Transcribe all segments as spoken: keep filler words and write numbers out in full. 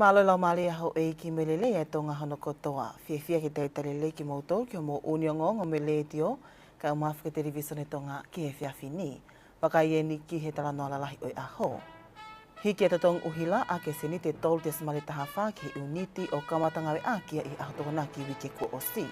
Mālō e laumālie ʻa houʻeiki mo e lelei ʻa e Tonga hono kotoa. Fiefia ke talitali lelei kimoutolu ki hoʻomou ʻuuni ongoongo mo e Letiō, kae ʻumaʻā foki e Televisone Tonga ki he efiafi ni. Vakai eni ki he talanoa lalahi ʻo e ʻaho. Hiki e totongi ʻuhila ʻaki e sēniti ʻe tolu tesimale taha fā ki he ʻiuniti ʻo kamata ngāueʻaki ia ʻi he ʻaho Tokonaki uike kuo ʻosi.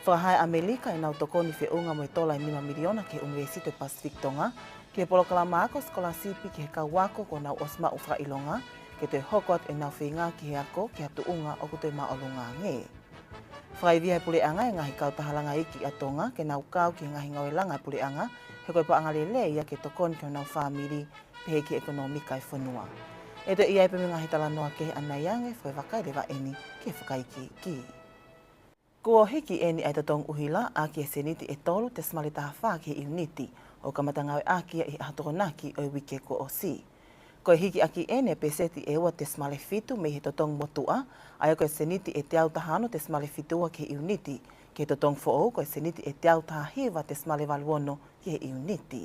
Fakahā ʻe ʻAmelika ʻenau tokoni feʻunga mo e tola ʻe nima miliona ki he ʻUnivēsiti Pasifiki Tonga, ki he polokalama ako sikolasipi ki he kau ako kuo nau ʻosi maʻu fakaʻilonga, ke toe hoko atu ʻenau feinga ki he ako ki ha tuʻunga ʻoku toe māʻolunga ange. Fakaivia ʻe he puleʻanga e ngaahi kautaha langa iiki ʻa Tonga ke nau kau ki he ngaahi ngāue langa ʻa e puleʻanga, he ko e paʻanga lelei ia ke tokoni ki honau fāmili, pehē ki he ʻekonōmika ʻa e fonua. ʻE toe ʻi ai pē mo e ngaahi talanoa kehe ʻanai ange, fai vakai leva eni ki he fakaikiiki. Kuo hiki eni ʻa e totongi ʻuhila ʻaki e sēniti ʻe tolu tesimale taha fā ki he ʻiuniti, ʻo kamata ngāueʻaki ia ʻi he ʻaho Tokonaki ʻo e uike kuo ʻosi. Ko e hiki ʻaki eni e peseti ʻe ua tesimale fitu mei he totongi motuʻa, ʻa ia ko e sēniti ʻe teau taha ono tesimale fitu ua ki he ʻiuniti, ki he totongi foʻou ko e sēniti ʻe teau taha hiva tesimale valu ono ki he ʻiuniti.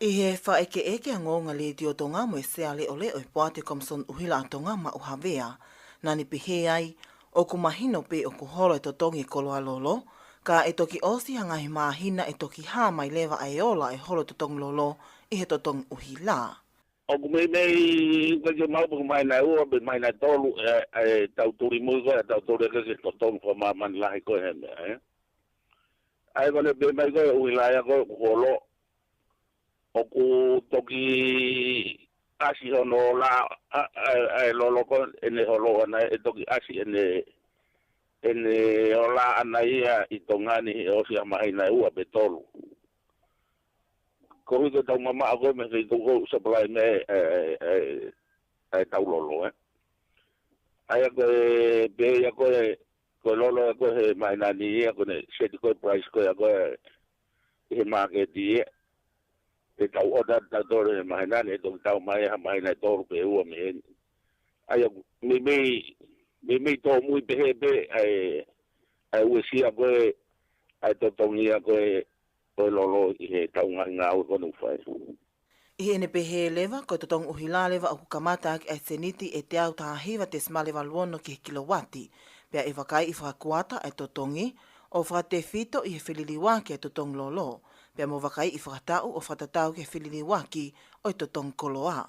ʻI he fakaʻekeʻeke ʻa Ngounga Letiō Tonga mo e Sea Leʻoleʻo ʻo e Poate Komisoni ʻUhila ʻa Tonga, Maʻu Havea, naʻá ne pehē ai, ʻoku mahino pē ʻoku holo e totongi e koloa lolo, ka ʻe toki ʻosi ha ngaahi māhina ʻe toki hā mai leva ʻa e ola e holo e totongi lolo ʻi he totongi ʻuhila. ʻOku meimei, ʻikai ke u maʻu pe ko e māhina ʻe ua pe māhina ʻe tolu, ʻe, ʻe tau tuli mui ko ē, tau tuli ʻaki e totongi fakamāmani lahi ko ē he meʻa, ē. ʻA ia ko ʻene pehē mai ko ē ʻuhila ia ko ē ʻoku holo, ʻoku toki ʻasi hono ola, ʻa, ʻa, ʻa e lolo ko ē ʻene holo ʻana, ʻe toki ʻasi ʻene, ʻene ola ʻana ia ʻi Tonga ni he ʻosi ha māhina ʻe ua pe tolu. Koeʻuhi ko ʻetau mamaʻo ko ē mei he feituʻu ko ē ʻoku supply mai ai e, e, e, e tau lolo, ē. ʻA ia ko e, pehē ia ko ē, ko e lolo ia ko ē he māhina ni ia ko ʻene seti ko ē price ko ē ia ko ē ʻi he māketi ia. ʻE tau ʻosi ʻa e tau tolu he māhina ni, ʻe toki tau mai ha māhina ʻe tolu pe ua mei heni. ʻA ia meimei, meimei tōmui pehē pē ʻa e, ʻa e uesia ko ē ʻa e totongi ia ko ē ʻo e lolo ʻi heʻetau ngaahi ngāue ko eni ʻoku fai. ʻI heʻene pehē leva, ko e totongi ʻuhila leva ʻoku kamata ʻaki ʻa e sēniti ʻe teau taha hiva tesimale valu ono ki he kilowati, pea ʻe vakaiʻi fakakuata ʻa e totongi, ʻo fakatefito ʻi he feliliuaki ʻa e totongi lolo, pea mo vakaiʻi fakataʻu ʻo fakatatau ki he feliliuaki ʻo e totongi koloa.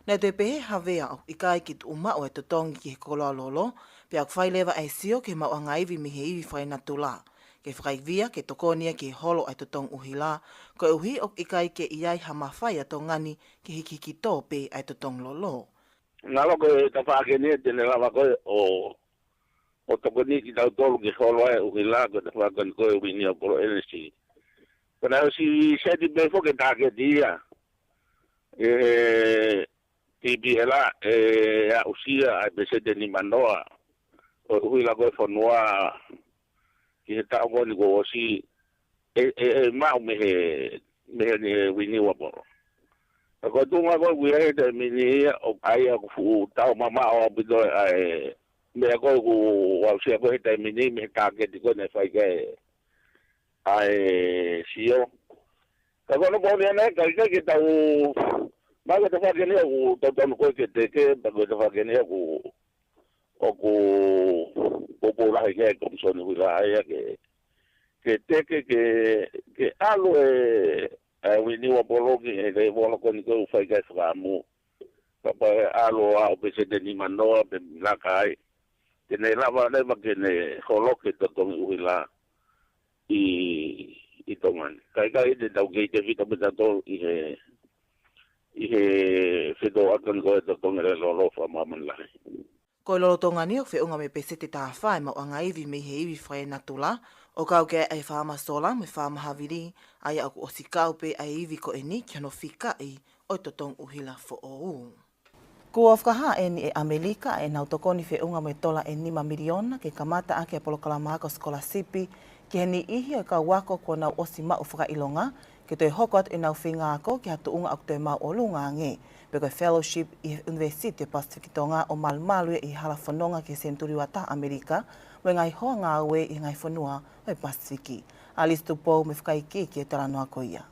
Naʻe toe pehē ʻe Havea ʻoku ʻikai ke tuʻu maʻu ʻa e totongi ki he koloa lolo, pea ʻoku fai leva ʻa e sio ki he maʻuʻanga ivi mei he ivi fakaenatula, ke fakaivia ke tokoni ia ki he holo ʻa e totongi ʻuhila, koeʻuhi ʻoku ʻikai ke ʻi ai ha mafai ʻa Tonga ni ke hikihiki tō pē ʻa e totongi lolo. Ngalo ko e tafaʻaki eni te ne lava ko ē ʻo, ʻo tokoni kitautolu ke holo ʻa e ʻuhila ko e tafaʻaki ko ē renewable energy. Ko ʻene ʻosi seti pē foki e tāketi ia ʻe he TPL ʻe aʻusia ʻa e peseti ʻe nimanoa ʻo e ʻuhila ko ē ʻa e fonua ki he taʻu ko eni kuo ʻosi ʻe, ʻe, ʻe maʻu mei he, mei he, he renewable. Ka ko e tuʻunga ko ē ʻoku ʻi ai he taimi ni ia ʻoku ʻi ai ʻa e fuʻu tau mamaʻo ʻaupito ʻa e meʻa ko ē ʻoku aʻusia ko ē he taimi ni mei he tāketi ko ē naʻe fai ki ai ʻa e sio. Ka ko hono moʻoni ʻana ē, ka ʻikai ke tau, ma ko e tafaʻaki eni ʻoku totonu ko ē ke teke, ma ko e tafaʻaki eni ʻoku, ʻoku, ʻoku lahi ki ai e Komisoni ʻUhila ia ke, ke teke, ke, ke ʻalu e, e renewable ki he level ko eni ko ē ʻoku fai ki ai e fakaʻamu. Kapau ʻe ʻalu ʻo aʻu peseti ʻe nimanoa pe laka ai, te ne lava leva ke ne holoki e totongi ʻuhila ʻi, ʻi Tonga ni. Ka ʻikai te tau kei tefito pē tautolu ʻi he, ʻi he fetōʻaki ko ē e totongi lolo fakamāmani lahi. Ko e lolotonga ni ʻoku feʻunga mo e peseti ʻe taha fā e maʻuʻanga ivi mei he ivi fakaenatula, ʻo kau ki ai e faama sola mo e faama havili, ʻa ia ʻoku ʻosi kau pē ʻa e ivi ko eni ki hono fikaʻi ʻo e totongi ʻuhila foʻou. Kuo fakahā eni ʻe ʻAmelika ʻenau tokoni feʻunga mo e tola ʻe nima miliona ke kamata ʻaki e polokalama ako sikolasipi ki he niʻihi ʻo e kau ako kuo nau ʻosi maʻu fakaʻilonga, ke toe hoko atu ʻenau feinga ako ki ha tuʻunga ʻoku toe māʻolunga ange, pe ko e fellowship ʻi he ʻUnivēsiti Pasifiki Tonga, ʻo malumalu ia ʻi he hala fononga ki he senituli ua taha ʻAmelika mo e ngaahi hoa ngāue ʻi he ngaahi fonua ʻo e Pasifiki. ʻAlisi Tupou mo e fakaikiiki ʻo e talanoa ko ia.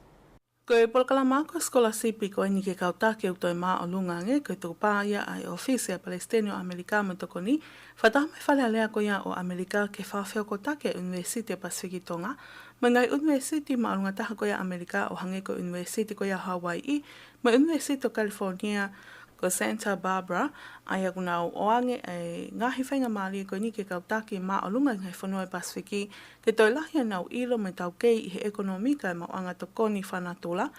Ko e polokalama ako sikolasipi ko eni ki he kau taki ʻoku toe māʻolunga ange, ko e tukupā ia ʻa e ʻOfisi ʻa e Palesiteni ʻo ʻAmelika mo e tokoni fakataha mo e Fale Alea ko ia ʻo ʻAmelika ke fakafehokotaki e ʻUnivēsiti ʻo e Pasifiki Tonga mo e ngaahi ʻunivēsiti māʻolunga taha ko ia ʻAmelika, ʻo hangē ko e ʻUnivēsiti ko ia Hawaiʻi mo e ʻUnivēsiti ʻo California, ko Santa Barbara, ʻa ia ʻoku nau ʻoange e ngaahi faingamālie ko eni ki he kau taki māʻolunga ʻi he ngaahi fonua ʻo e Pasifiki, ke toe lahi ʻenau ʻilo mo e taukei ʻi he ʻekonōmika ʻa e maʻuʻanga tokoni fakanatula,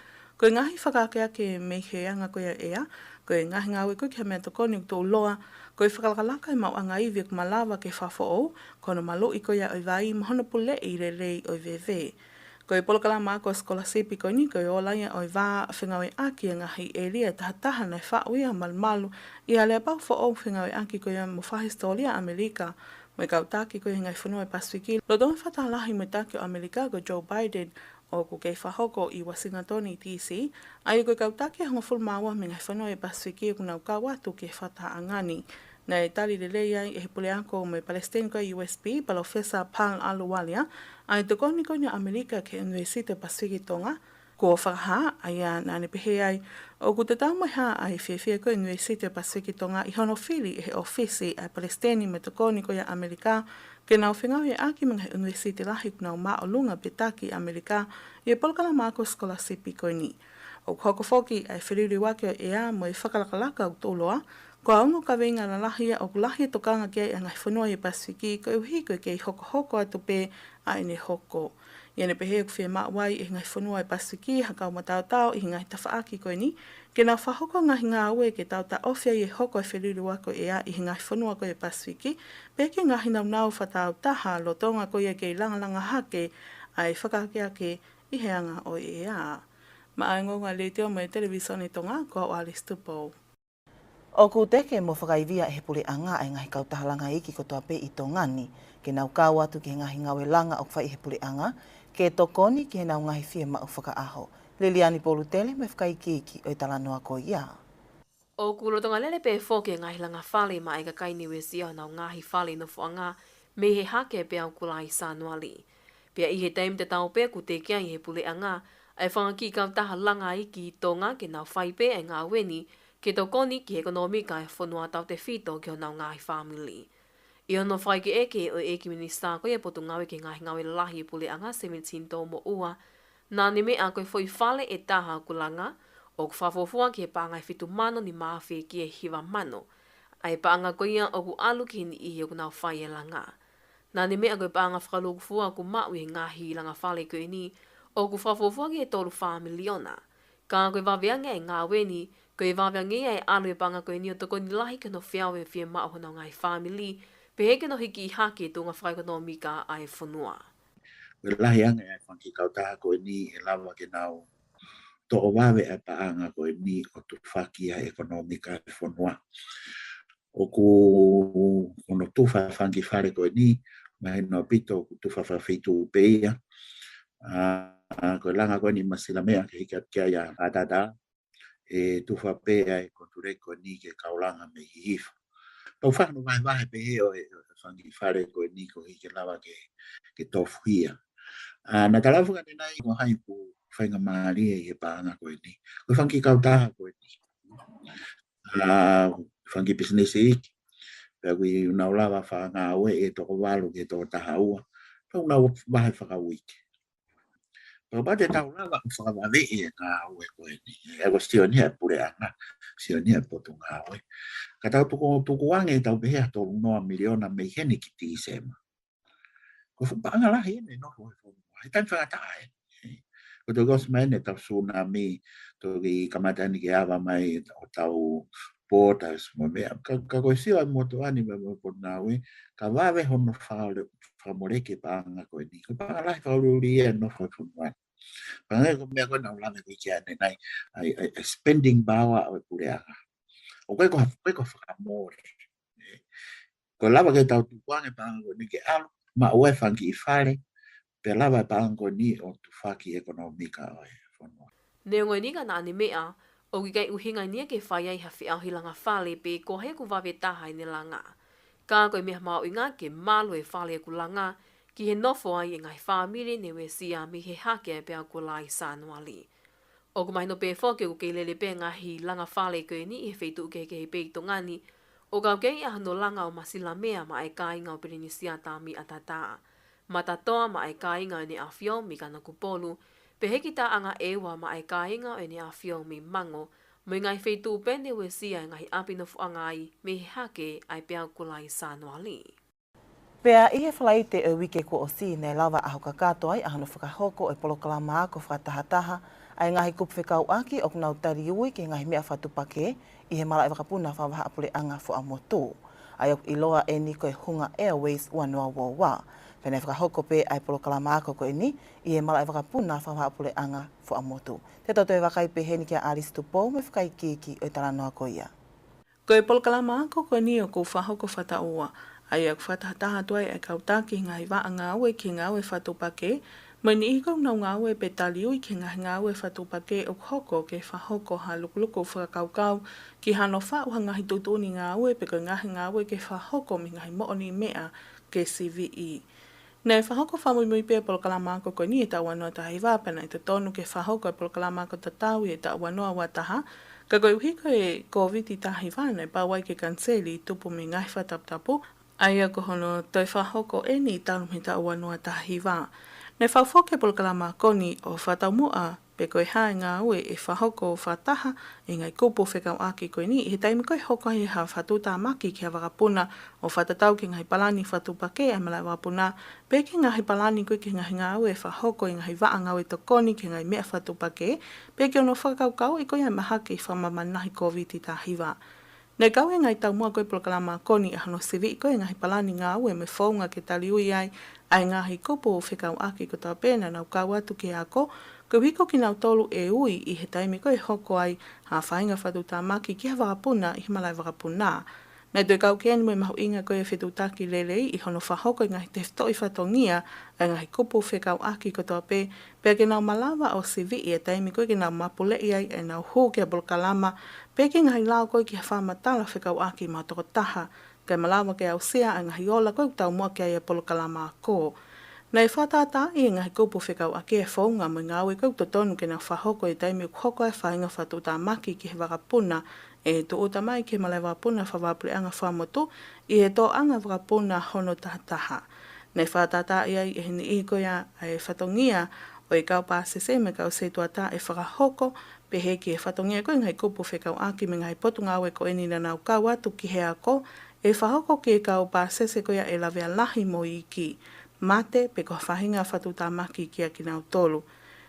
ko e ngaahi fakaakeake mei he anga ko ia ʻo e ʻea, ko e ngaahi ngāue ko ia ki ha meʻatokoni ʻoku tuʻuloa, ko e fakalakalaka e maʻuʻanga ivi ʻoku malava ke fakafoʻou, ko hono maluʻi ko ia ʻo e vai mo hono puleʻi lelei ʻo e veve. Ko e polokalama ako sikolasipi ko eni ko e ola ia ʻo e vā fengāueʻaki ʻa e ngaahi ʻēlia ʻe tahataha naʻe faʻu ia ʻo malumalu ʻi he aleapau foʻou fengāueʻaki ko ia mo fakahisitōlia ʻAmelika mo e kau taki ko ia ʻi he ngaahi fonua ʻo e Pasifiki, lolotonga e fakataha lahi mo e taki ʻo ʻAmelika ko Joe Biden ʻoku kei fakahoko ʻi Uāsingatoni, D C, ʻa ia ko e kau taki ʻe hongofulu mā ua mei he ngaahi fonua ʻo e Pasifiki ʻoku nau kau atu ki he fakatahaʻanga ni. Naʻe tali lelei ai ʻe he puleako mo e Palesiteni ko ia ʻo e U S P, Palōfesa Pal Ahluwalia, ʻa e tokoni ko eni ʻa ʻAmelika ki he ʻUnivēsiti ʻo e Pasifiki Tonga, kuo fakahā, ʻa ia naʻa ne pehē ai ʻoku tatau mo e hā ʻa e fiefia ko ia ʻa e ʻUnivēsiti ʻo e Pasifiki Tonga ʻi hono fili ʻe he ʻOfisi ʻa e Palesiteni mo e tokoni ko ia ʻa ʻAmelika ke nau fengāueʻaki mo e ngaahi ʻunivēsiti lahi ʻoku nau māʻolunga pe taki ʻi ʻAmelika ʻi he polokalama ako sikolasipi ko eni. ʻOku hoko foki ʻa e feliuliuaki ʻo e ʻea mo e fakalakalaka ʻoku tuʻuloa ko ha ongo kaveinga lalahi ia ʻoku lahi e tokanga ki ai ʻa e ngaahi fonua ʻi he Pasifiki, koeʻuhi ko e kei hokohoko atu pē ʻa ʻene hoko. ʻI heʻene pehē ʻoku fiemaʻu ai ʻe he ngaahi fonua ʻo e Pasifiki ha kau mataotao ʻi he ngaahi tafaʻaki ko eni ke nau fakahoko e ngaahi ngāue ke tau taʻofi ai e hoko e feliuliuaki ʻo e ʻea ʻi he ngaahi fonua ko ia ʻo e Pasifiki, pea ki he ngaahi nāunau fakatāutaha lolotonga ko ia e kei langalanga hake ʻa e fakaakeake ʻi he anga ʻo e ʻea. Maʻá e ongoongo ʻa e Letiō mo e Televīsone Tonga, ko au Alice Tupou. ʻOku teke mo fakaivia ʻe he puleʻanga ʻa e ngaahi kautaha langa iiki kotoa pē ʻi Tonga ni ke nau kau atu ki he ngaahi ngāue langa ʻoku fai ʻe he puleʻanga ke tokoni ki heʻenau ngaahi fiemaʻu fakaʻaho. Liliani Polutele mo e fakaikiiki ʻo e talanoa ko ia. ʻOku lolotonga lele pē foki e ngaahi langa fale maʻá e kakai Niu Sila ʻi honau ngaahi fale nofoʻanga mei he hake ʻa e peau kula ʻi Sānuali. Pea ʻi he taimi tatau pē ʻoku teke ai ʻe he puleʻanga ʻa e fanga kiʻi kautaha langa iiki ʻi Tonga ke nau fai pē ʻa e ngāue ni ke tokoni ki he ʻekonōmika ʻa e fonua, tautefito ki honau ngaahi fāmili. ʻI hono fakaʻekeʻeke ʻe he ʻEiki Minisitā ko ia ʻo e Potungāue ki he Ngaahi Ngāue Lalahi ʻo e Puleʻanga, Seminitini Toumoʻua, naʻá ne meʻa ko e foʻi fale ʻe taha ʻoku langa ʻoku fakafuofua ki he paʻanga ʻe fitu mano nima afe ki he hiva mano ʻa e paʻanga ko ia ʻoku ʻalu ki he niʻihi ʻoku nau fai e langa. Naʻá ne meʻa ko e paʻanga fakalūkufua ʻoku maʻu ʻi he ngaahi langa fale ko eni ʻoku fakafuofua ki he tolu fā miliona. Ka ko e vave ange ʻa e ngāue ni, ko e vave ange ia ʻa e ʻalu ʻa e paʻanga ko eni ʻo tokoni lahi ki hono feau e fiemaʻu ʻa honau ngaahi fāmili, pehē ki hono hikiʻi hake e tuʻunga fakaʻekonōmika ʻa e fonua. Ko e lahi ange ʻa e fanga kiʻi kautaha ko eni ʻe lava ke nau toʻo vave ʻa e paʻanga ko eni ʻo tufaki ʻa e ʻekonōmika ʻa e fonua. ʻOku, ko hono tufa e fanga kiʻi fale ko eni, mahino ʻaupito ʻoku tufa fakafeituʻu pē ia. ʻA, ko e langa ko eni Masilamea ke hiki atu ki ai ʻa Haʻatatā, ʻe tufa pē ʻa e konituleki ko eni ki he kau langa mei Hihifo. Pea ʻoku fai hono vahevahe pehē ʻo e, ʻo e fanga kiʻi fale ko eni koeʻuhi ke lava ke, ke tofuhia. ʻA, naʻa tau lave foki ʻanenai ko hai ʻoku faingamālie ʻi he paʻanga ko eni. Ko e fanga kiʻi kautaha ko eni. ʻA, fanga kiʻi pisinisi iiki. Pea ʻoku nau lava fakangāueʻi e toko valu ki he toko taha ua. Pea ʻoku nau vahe fakauike. Pea kapau te tau lava ʻo fakavaveʻi e ngāue ko eni, ʻa ia ko e sio eni ʻa e puleʻanga, sio eni ʻa e Potungāue, ka tau tuku, tukuange ʻetau pehē ʻa e tolu noa miliona mei heni ki Tīsema, ko e fuʻu paʻanga lahi eni ʻe nofo he fonua he taimi faingataʻa eni. Ko e toki ʻosi mai eni ʻetau sunami, toki kamata eni ke ava mai ʻetau, ʻetau borders mo e meʻa. Ka, ka ko e sio ʻa e motuʻa ni mo e, mo e Potungāue, ka vave hono fale-, fakamoleki e paʻanga ko eni. Ko e paʻanga lahi fakaʻuliʻuli ia ʻe nofo he fonua. Pea hangē ko e meʻa ko ē naʻá ku lave ko ē ki ai ʻanenai, ʻa e, ʻa e, ʻa e spending power ʻo e puleʻanga. ʻOku ʻikai ko ha, ʻikai ko ha fakamole. Ko e lava ke tau tukuange e paʻanga ko eni ke ʻalu, maʻu e fanga kiʻi fale, pea lava e paʻanga ko eni ʻo tufaki e ʻekonōmika ʻo e fonua. Neongo eni ka naʻá ne meʻa ʻoku ʻikai ʻuhinga eni ia ke fai ai ha feʻauhi langa fale pe ko hai ʻoku vave taha ʻene langa. Ka ko e meʻa mahuʻinga ke malu e fale ʻoku langa ki he nofo ai e ngaahi fāmili Niu Sila mei he hake ʻa e peau kula ʻi Sānuali. ʻOku mahino pē foki ʻoku kei lele pē ngaahi langa fale ko eni ʻi he feituʻu kehekehe pē ʻi Tonga ni, ʻo kau ki ai ʻa hono langa ʻo masilamea maʻa e kāinga ʻo Polinisia Tāmiʻataʻatā. Matatoa maʻa e kāinga ʻo ʻEne ʻAfio mei Kanokupolu, pehē ki Taʻanga ʻEua maʻa e kāinga ʻo ʻEne ʻAfio mei Mango, mo e ngaahi feituʻu pē ne uesia e ngaahi ʻapi nofoʻanga ai mei he hake ʻa e peau kulai Sānuali. Pea ʻi he Falaite ʻo e uike kuo ʻosi naʻe lava ʻaho kakato ai ʻa hono fakahoko ʻo e polokalama ako fakatahataha ʻa e ngaahi kupu fekauʻaki ʻoku nau taliui ki he ngaahi meʻa fakatuʻupakē ʻi he malaʻe vakapuna fakavahaʻapuleʻanga Fuaʻamotu, ʻa ia ʻoku ʻiloa eni ko e Hunga Airways ua noa ua ua. Pea naʻe fakahoko pē ʻa e polokalama ako ko eni ʻi he malaʻe vakapuna fakavahaʻapuleʻanga Fuaʻamotu. Te tau toe vakai pē heni kia Alice Tupou mo e fakaikiiki ʻo e talanoa ko ia. Ko e polokalama ako ko eni ʻoku fakahoko fakataʻu ua, ʻa ia ʻoku fakatahataha atu ai ʻa e kau taki ngaahi vaʻa ngāue ki he ngāue fakatuʻupakē, mo e niʻihi ʻoku nau ngāue pe taliui ki he ngaahi ngāue fakatuʻupakē ʻoku hoko ke fakahoko ha lukuluku fakakaukau ki hano faʻu ha ngaahi tuʻutuʻuni ngāue pe ko e ngaahi ngāue ke fakahoko mei he ngaahi moʻoniʻi meʻa ke siviʻi. Naʻe fakahoko fakamuimui pē ʻa e polokalama ako ko eni ʻi he taʻu ua noa taha hiva, pea naʻe totonu ke fakahoko ʻa e polokalama ako tatau ʻi he taʻu ua noa ua taha, ka koeʻuhi ko e Kōviti taha hiva naʻe pau ai ke kaniseli tupu mei he ngaahi fakataputapu, ʻa ia ko hono toe fakahoko eni talu mei he taʻu ua noa taha hiva. Naʻe fakahoko ʻa e polokalama ako ni ʻo fakataumuʻa pe ko e hā e ngāue ʻe fakahoko fakataha ʻi he ngaahi kupu fekauʻaki ko eni ʻi he taimi ko ē ʻe hoko ai ha fakatuʻutāmaki ki ha vakapuna, ʻo fakatatau ki he ngaahi palani fakatuʻupakē ʻa e malaʻe vakapuna, pe ki he ngaahi palani ko ē ki he ngaahi ngāue ʻe fakahoko ʻi he ngaahi vaʻa ngāue tokoni ki he ngaahi meʻa fakatuʻupakē, pe ki hono fakakaukauʻi ko ia e mahaki fakamāmani lahi Kōviti taha hiva. Naʻe kau he ngaahi taumuʻa ko ē ʻo e polokalama ako ni ʻa hono siviʻi ko ē e ngaahi palani ngāue mo e founga ke taliui ai ʻa e ngaahi kupu fekauʻaki kotoa pē naʻa nau kau atu ki he ako, koeʻuhi ko kinautolu ʻe ui ʻi he taimi ko ē ʻe hoko ai ha faʻahinga fakatuʻutāmaki ki ha vakapuna ʻi he malaʻe vakapuna. Naʻe toe kau ki ai eni mo e mahuʻinga ko ē ʻo e fetuʻutaki lelei ʻi hono fakahoko e ngaahi tefitoʻi fatongia ʻa e ngaahi kupu fekauʻaki kotoa pē, pea ke nau malava ʻo siviʻi e taimi ko ē ke nau mapuleʻi ai ʻenau hū ki ha polokalama, pe ki he ngaahi lao ko ē ki ha fakamatala fekauʻaki maʻa e tokotaha, kae malava ke aʻusia ʻa e ngaahi ola ko ē ʻoku taumuʻa ki ai ʻa e polokalama ako. Naʻe fakatātaaʻi ʻe he ngaahi kupu fekauʻaki e founga mo e ngāue ko ē ʻoku totonu ke nau fakahoko ʻi he taimi ʻoku hoko ai e faʻahinga fakatuʻutāmaki ki he vakapuna ʻe tūʻuta mai ki he malaʻe vakapuna fakavahaʻapuleʻanga Fuaʻamotu ʻi he tōʻonga vakapuna hono taha taha. Naʻe fakatātaaʻi ai ʻe he niʻihi ko ia ʻa e fatongia ʻo e kau pāsese mo e kau setuata ʻe fakahoko, pehē ki he fatongia ko ē e ngaahi kupu fekauʻaki mo e ngaahi potungāue ko eni naʻa nau kau atu ki he ako, ʻe fakahoko ki he kau pāsese ko ia ʻe lavea lahi mo iiki, mate, pe ko ha faʻahinga fakatuʻutāmaki kiate kinautolu.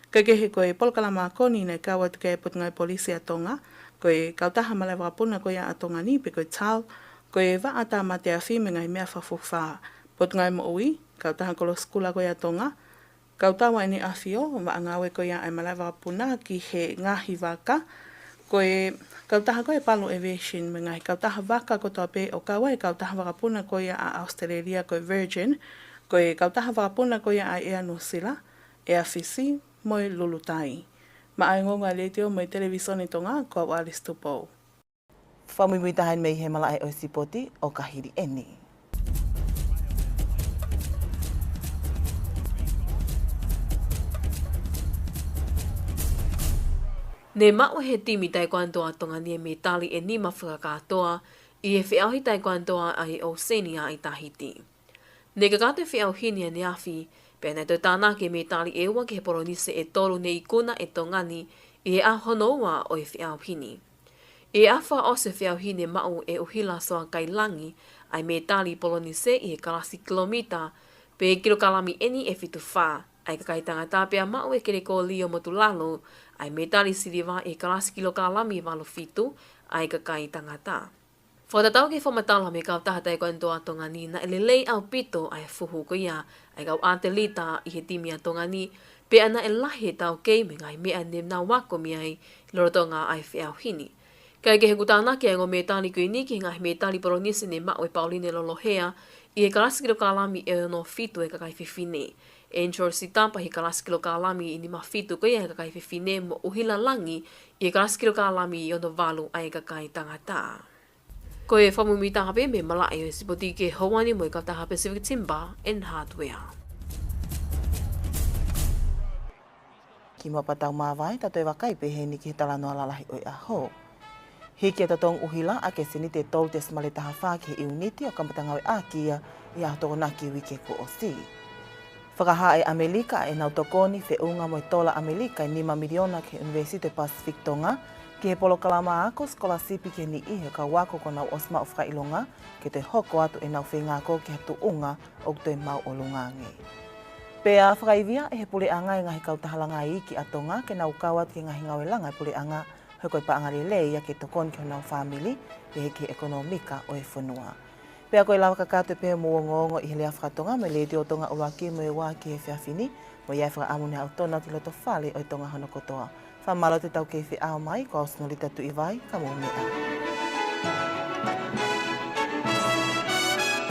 Kae kehe, ko e polokalama ako ni naʻe kau atu ki ai e Potungāue Polisi ʻa Tonga, ko e kautaha malaʻe vakapuna ko ia ʻa Tonga ni pe ko e TAL, ko e Vaʻa Tāmate Afi mo e ngaahi meʻa fakafuofua, Potungāue Moʻui, kautaha kolosi kula ko ia ʻa Tonga, kautaha ʻEne ʻAfio, vaʻa ngāue ko ia ʻa e malaʻe vakapuna ki he ngaahi vaka, ko e kautaha ko ē Palu Aviation mo e ngaahi kautaha vaka kotoa pē ʻo kau ai e kautaha vakapuna ko ia ʻa ʻAositelēlia ko e Virgin, ko e kautaha vakapuna ko ia ʻa e ʻEa Nuʻusila, ʻEa Fisi mo e Lulutai. Maʻa e ongoongo ʻa e Letiō mo e Televīsone Tonga, ko au Alice Tupou. Fakamuimui taha eni mei he malaʻe ʻo e sipoti, ʻo ka hili eni. Ne maʻu ʻe he timi taekwondoʻa ʻa Tonga ni e mētali ʻe nima fakakātoa ʻi he feʻauhi taekwondoʻa ʻa e ʻOsēnia ʻi Tahiti. Ne kakato e feʻauhi ni ʻaneafi, pea naʻe toe tānaki e mētali ʻe ua ki he Polonise ʻe tolu ne ikuna ʻe Tonga ni ʻi he ʻaho hono ua ʻo e feʻauhi ni. ʻI he ʻaho fakaʻosi ʻo e feʻauhi ne maʻu ʻe ʻUhila Soakailangi ʻa e mētali Polonise ʻi he kalasi kilomita pe kilokalami ʻeni ʻe fitu fā ʻa e kakai tangata, pea maʻu ʻe Kelekōlio Motulalo ʻa e mētali siliva ʻi he kalasi kilokalami ʻe valu fitu ʻa e kakai tangata. Fakatatau ki he fakamatala mei he kautaha taekwondoʻa ʻa Tonga ni, naʻe lelei ʻaupito ʻa e fuhu ko ia ʻa e kau ʻatelita ʻi he timi ʻa Tonga ni, pea naʻe lahi e taukei mo e ngaahi meʻa ne nau ako mei ai lolotonga ʻa e feʻauhi ni. Kae kehe, kuo tānaki ʻa e ongo mētali ko eni ki he ngaahi mētali Polonise ne maʻu ʻe Pauline Lolohea ʻi he kalasi kilokalami ʻe ono fitu ʻa e kakai fefine, Angel Sitapa ʻi he kalasi kilokalami ʻe nima fitu ko ia ʻa e kakai fefine, mo ʻUhila Langi ʻi he kalasi kilokalami ʻe ono valu ʻa e kakai tangata. Ko e fakamuimui taha pē mei he malaʻe ʻo e sipoti ki he houa ni mo e kautaha Pacific Timber and Hardware. Kimuʻa pea tau māvae, tau toe vakai pē heni ki he talanoa lalahi ʻo e ʻaho. Hiki e totongi ʻuhila ʻaki e sēniti ʻe tolu tesimale taha fā ki he ʻiuniti ʻo kamata ngāueʻaki ia ʻi he ʻaho Tokonaki uike kuo ʻosi. Fakahā ʻe ʻAmelika ʻenau tokoni feʻunga mo e tola ʻAmelika ʻe nima miliona ki he ʻUnivēsiti Pacific Tonga ki he polokalama ako sikolasipi ki he niʻihi ʻo e kau ako kuo nau ʻosi maʻu fakaʻilonga ke toe hoko atu ʻenau feinga ako ki ha tuʻunga ʻoku toe māʻolunga ange. Pea fakaivia ʻe he puleʻanga e ngaahi kautaha langa iiki ʻa Tonga ke nau kau atu ki he ngaahi ngāue langa ʻa e puleʻanga, he ko e paʻanga lelei ia ke tokoni ki honau fāmili, pehē ki he ʻekonōmika ʻo e fonua. Pea ko e lava kakato pē hoʻomou ongoongo ʻi he lea faka-Tonga mei he Letiō Tonga ʻUluaki mo e ua ki he efiafi ni, mo ia e fakaʻamu ne hau tonu atu ʻi loto fale ʻo e Tonga hono kotoa. Fakamālō atu ʻetau kei feʻao mai, ko au Sinolita Tuʻivai, ka mou meʻa.